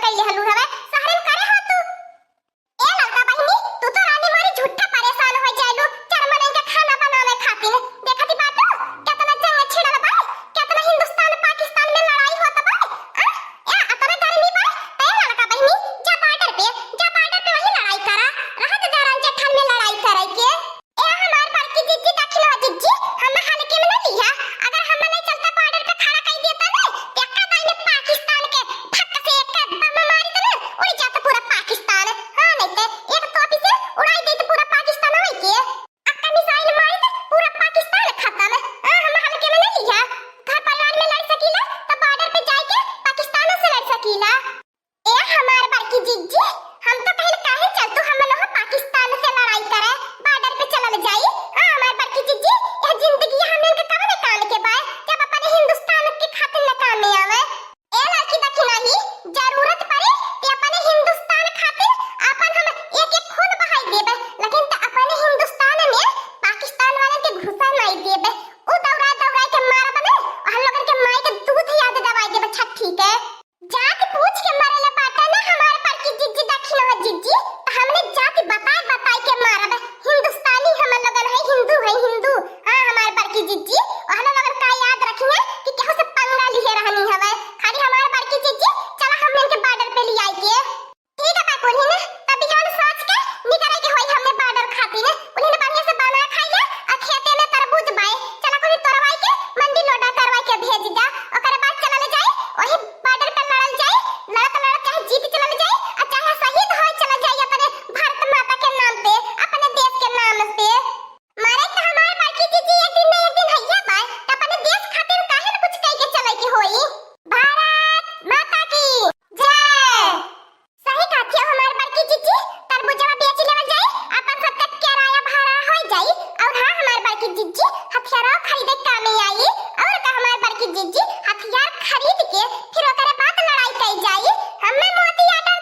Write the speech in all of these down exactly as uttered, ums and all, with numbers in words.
कैले हलू हवे, शहरे में करे हो तू। ए ललका बहिनी, तू तो रानी मारी झूठा परेशान हो जाइलू, चार मनई के खाना बनावे खातिर। देखती बाटू, केतना जंग छिड़ल बा, केतना हिंदुस्तान पाकिस्तान में लड़ाई होत बा। आ? ए, अतना गर्मी बा, त ए ललका बहिनी, जा border पे, जा border पे वही लड़ाई करा। रहत दरान जेठान में लड़ाई करे के। ए हमार बड़की जिज्जी, दखिनवा जिज्जी, हम हल्के में न लिहा। अगर हम नहीं चलता border पे खड़ा कर देता ना, तो एक्का दाई में पाकिस्तान के फट से एक बम मारी तो ना, उड़ जाता पूरा पाकिस्तान। हाँ, नहीं तो एक तोपी से उड़ाई देते पूरा पाकिस्तान होई के। एक्का missile मारी तो पूरा पाकिस्तान खत्म। हाँ, हम हल्के में न लिहा। घर परिवार में लड़ सकीला, तो border पे जाके पाकिस्तान से लड़ सकीला। ए हमार बड़की जिज्जी, हम तो कहिन काहे चल तू हम लोग पाकिस्तान से लड़ाई करे, border पे चलल जाई। हाँ, हमार बड़की जिज्जी, यह जिंदगी हमन के कवन काम के बाय, जब अपने हिंदुस्तान के खातिर न काम में आवे। ए लड़की दखिनही, जरूरत पड़े ते अपने हिंदुस्तान खातिर अपन हम एक एक खून बहाई देबे, लेकिन ते अपने हिंदुस्तान में पाकिस्तान वालन के घुसा नहीं देबे। उ दौड़ा दौड़ा के मारब ना, हम लोगन के माई के दूध याद दवाई देबे छठी के। जात पूछ के मरेला बाटा ना हमार बड़की जिज्जी, दखिनवा जिज्जी, त हमने जात बताए बताए के मारब। हिंदुस्तानी हम लोगन है, हिंदू है, हिंदू। हाँ, हमार बड़की जिज्जी, ओहन लोगन का याद रखिए कि केहू से पंगा लिए रहनी हवे। खाली हमार बड़की जिज्जी, चला हम इनके border पे ले आई के। ठीक है, बा कुल्हिन, तब बिहान साँझ के निकरे के होई हमने border खातिर। कुल्हिन बढ़िया से बना खाई ले, आ खेते में तरबूज बाए, चला कुल्हिन तोड़वाई के मंडी लोडा करवाई के भेज जा। ओकरे बाद चलल जाई, वही border पे लड़ल जाई, लड़त लड़त चाहे जीत चलल जाई, आ चाहे शहीद होए चलल जाई अपने भारत माता के नाम पे, अपने देश के नाम पे। मरे तो हमार बड़की जिज्जी एक दिन न एक दिन हइया बाए, त अपने देश खातिर काहे न कुछ कई के चले के होई। भारत माता की जय। सही कहत हियो हमार बड़की जिज्जी, तरबूजवा बेच लेवल जाई, अपन सबके किराया भाड़ा हो जाई। और हाँ हमार बड़की जिज्जी, हथियारा खरीदे कामे आई। और का हमार बड़की जिज्जी, हथियार खरीद के फिर ओकरे बाद लड़ाई कई जाई। हमें मोदी order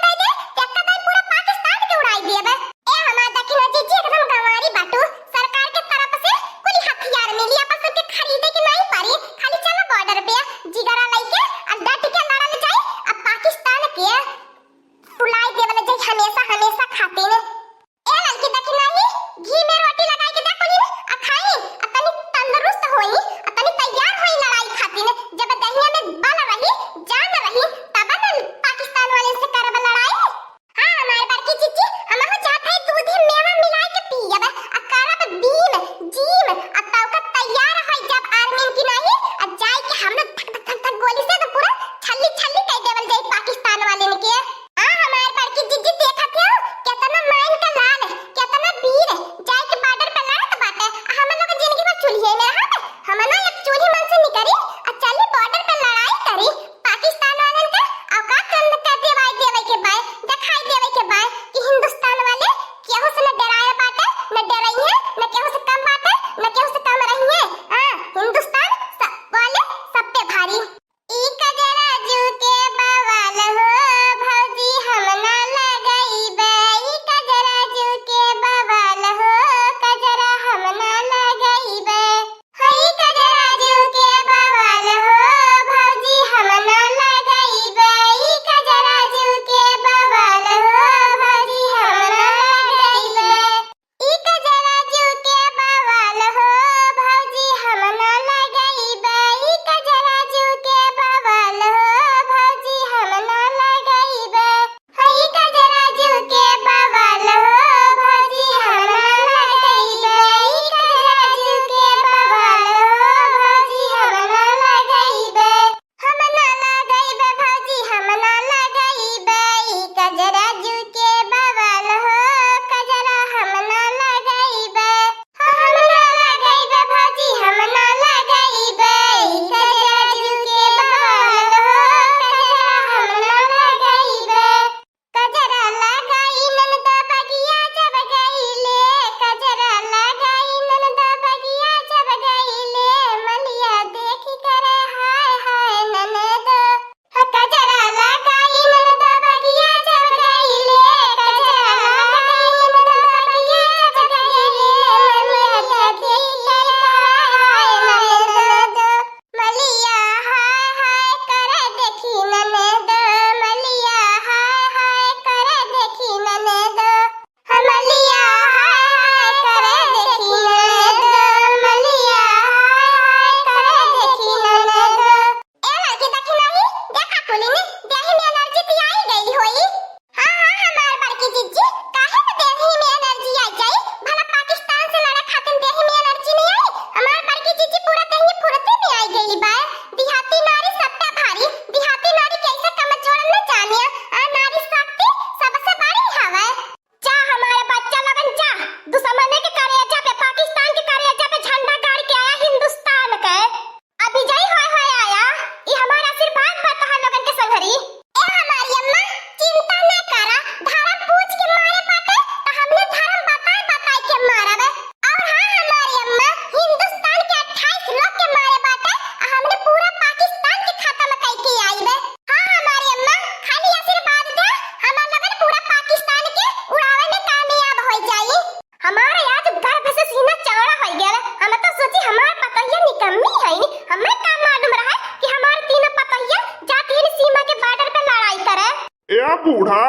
ए बूढ़ा,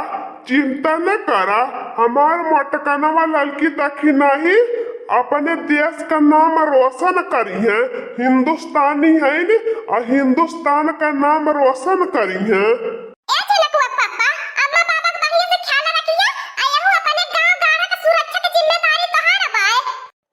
चिंता न करा, हमार मोटकनवा ललकी दखिनही अपने देश का नाम रोशन करिहैं। हिंदुस्तानी हइन अउर हिंदुस्तान का नाम रोशन करिहैं। ए झलकुआ पापा, अम्मा बाबा के बढ़िया से ख्याल रखिया, आ यहू अपने गांव गाड़ा के सुरक्षा के जिम्मेदारी तोहार बाय।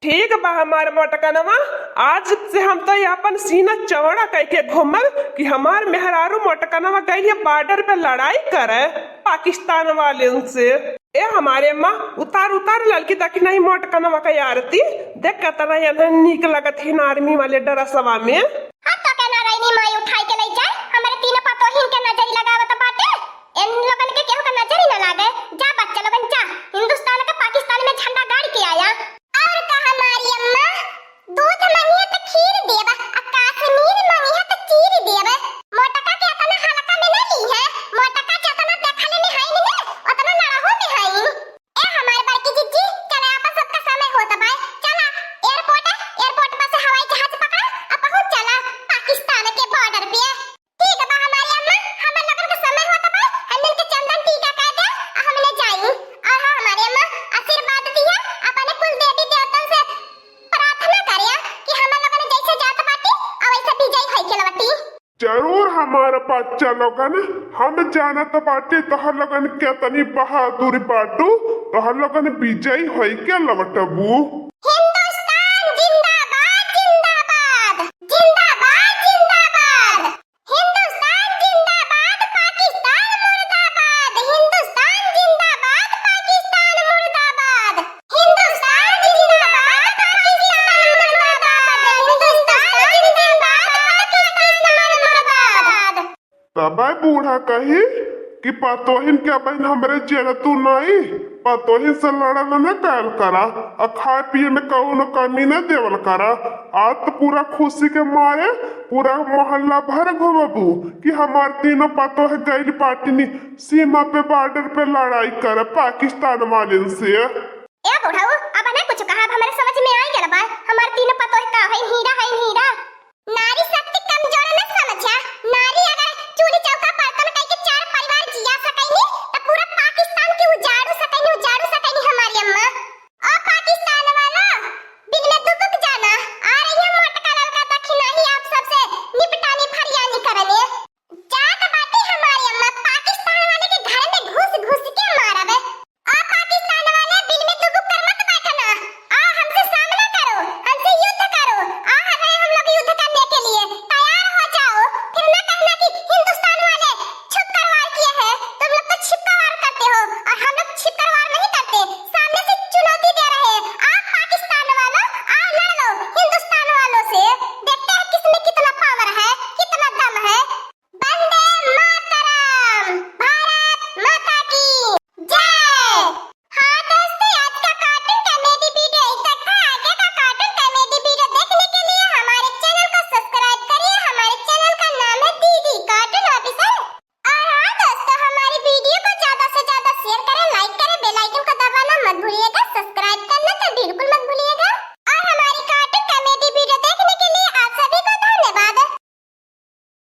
ठीक बा हमार मोटकनवा, आज से हम तो ये अपन सीना चौड़ा कइके घूमब कि हमार मेहरारू मोटकनवा गइल है border पे लड़ाई करे पाकिस्तान वालेन से। ए हमारे अम्मा, उतार उतार ललकी दखिनही मोटकनवा का आरती, देख कतना एन्हन नीक लगत है army वाले ड्रेसवा में। हम तो कहना रही माई उठाई के ले जाए, हमारे तीनों पतोहिन के नजरी लगावत बाटे। इन लोगन के केहू का नजरी न लागे। जा बच्चा लोगन जा, हिंदुस्तान का पाकिस्तान में झंडा गाड़ के आया। और का हमारी अम्मा, दूध मंगिया त खीर देब, आ कश्मीर मंगिया त चीर देब। मोटका के अतना हल्का में न लीहैं, मोटका जतना देखले में हइन न, ओतना लड़हू में हइन। ए हमार बड़की जिज्जी, चला आपन सबका समय होत बाय, चला airport, airport पर से हवाई जहाज पकड़ा, आ पहुँच चला पाकिस्तान के border पे। ठीक बा हमारी अम्मा, हमन लोगन के समय होत बा, हमन के चंदन टीका कर दे, आ हमने जाई। और हाँ हमारी अम्मा, आशीर्वाद दिया, अपने कुल देवी देवतन से प्रार्थना करिया कि हमन लोगन जैसे जात बाटी, आ वैसे विजयी होई के लौटी। जरूर हमार बच्चा लोगन, हम जानत बाटी तोहर लोगन केतनी बहादुर बाटू, तोहर लोगन विजयी होई के लौटबू। हिंदुस्तान जिंदाबाद, जिंदाबाद, जिंदाबाद, जिंदाबाद। हिंदुस्तान जिंदाबाद, पाकिस्तान मुर्दाबाद। हिंदुस्तान जिंदाबाद, पाकिस्तान मुर्दाबाद। हिंदुस्तान जिंदाबाद, पाकिस्तान मुर्दाबाद। हिंदुस्तान जिंदाबाद, पाकिस्तान मुर्दाबाद। तबै बूढ़ा कही कि पतोहिन के बहिन हमरे जेलतू नाई, पतोहिन से लड़ल न कयल करा, आ खाए पिए में कउनो कमी न देवल करा। आज त पूरा खुशी के मारे पूरा मोहल्ला भर घूमबू कि हमार तीनों पतोह गइल बाटिनी सीमा पे, border पे लड़ाई कर पाकिस्तान वालेन से। ए बुढ़ऊ, अब ना कुछ कहा, अब हमरे समझ में आइ गल बा, हमार तीनों पतोह का है, हीरा है, हीरा। नारी